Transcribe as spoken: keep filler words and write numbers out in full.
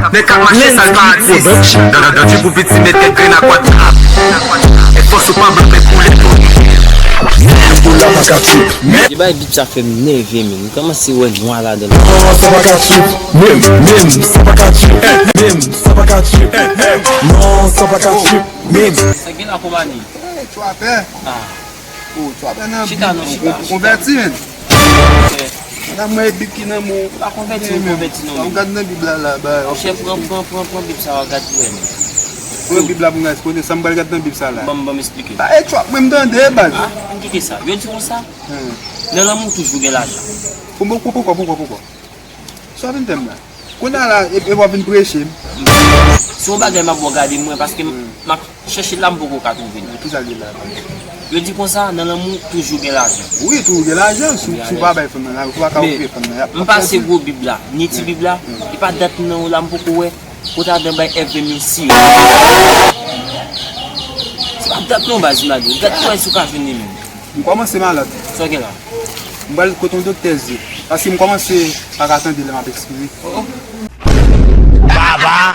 Nèg k ap mache sal pa atis. Nan, nan, nan, ti pou piti met kèk grenn ak whatsapp. E fòs ou pa blan men koule tou. Pou la pa ka trip. Men. Li bay bib sa fè m nève, men. M kòmanse wè nwa ladan l. Non, sa pa ka trip. Menm, menm, sa pa ka trip. Menm, sa pa ka trip. Non, sa pa ka trip. Menm. Sa gen la konpani. Hey, trapè. Ah. Oh, trapè nan bib. Chita non, chita, chita. Konvèti, men. Madanm mwen e bib ki nan men w. Pa konvèti, ou konvèti non. Ou gad nan bib la, la, ba. Monchè, pran, pran, pran, pran bib sa, w a gad pou wè, men. Pran bib la pou mwen ekspoze sa m pral gad nan bib sa la. Ban m, ban m eksplike. Ba, e trap, mwen m tande, baz. Ah, m kite sa. Yo di konsa, nan lanmou toujou gen lajan. Pou mwen, pou, poukò, poukò, poukò? Sa w vin fè m la? Kounye a la, e, e w ap vin preche m. Se yon bagay m ap bon gade mwen, paske m, m ap chèche l la, m poko ka twouve l. Ki sa l di la? Yo di konsa, nan lanmou, toujou gen lajan. Wi, toujou gen lajan. Si, si w pa bay fanm nan lajan, si w pa ka ofri fanm nan, y ap. M pase gwo bib la, ni ti bib la, e pa dat nan w la, m poko wè. Kote adan bay F V mil si. Se pa dat non, baz, m la di w. Gad kòman si w ka jwenn li menm. M kòmanse malad. Sa w gen la? M pral kote yon doktè zye. Paske m kòmanse pa ka tande lè m ap ekspire. Oh, oh. Baba!